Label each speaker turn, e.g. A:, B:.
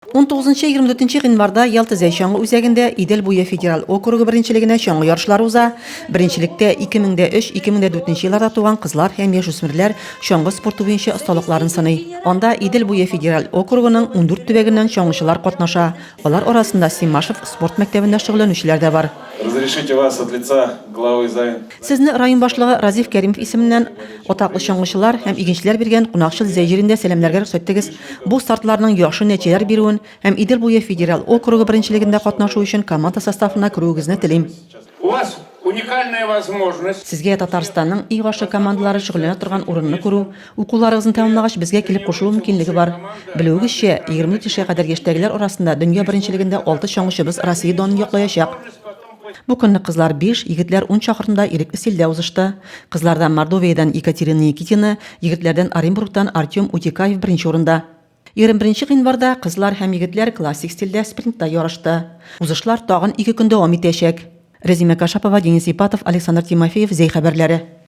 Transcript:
A: 19-24 гыйнварда Ялта Зәй чаңгы үзәгендә Идел буе федераль округы беренчелегенә чаңгы ярышлары уза. Беренчелектә 2003-2004 елларда туган кызлар һәм яшүсмерләр чаңгы спорты буенча осталыкларын сыный. Анда Идел буе федераль округының 14 төбәгеннән чаңгычылар катнаша. Алар арасында Симашев спорт мәктәбендә шөгыльләнүчеләр дә бар.
B: Разрешите вас от лица главы Зай.
A: Сезне район башлыгы Разиф Кәримов исеменнән атаклы чаңгычылар һәм игенчеләр биргән кунакчыл Зәй җирендә сәламләргә рөхсәт итегез. Бу стартларның яхшы нәтиҗәләр бирүен һәм Идел буе федераль округы беренчелегендә катнашу өчен команда составына керүегезне телим.
C: У вас уникальная возможность.
A: Сезгә Татарстанның иң яхшы командалары шөгыльләнә торган урынны күрү, укуларыгызны тәмамлагач безгә килеп кушылу мөмкинлеге бар. Белүегезчә, 24 яшькә кадәр яшьтәгеләр арасында дөнья беренчелегендә алты чаңгычыбыз Россия данын яклаячак. Бу көнне кызлар биш, егетләр ун чакрымда ирекле стильдә узышты. Кызлардан Мордовиядән Екатерина Никитина, егетләрдән Оренбургтан Артем Утекаев беренче урында. 21 гыйнварда кызлар һәм егетләр классик стильдә спринтта ярышты. Узышлар тагын ике көн дәвам итәчәк. Рәзимә Кашапова, Денис Ипатов, Александр Тимофеев, Зәй хәбәрләре.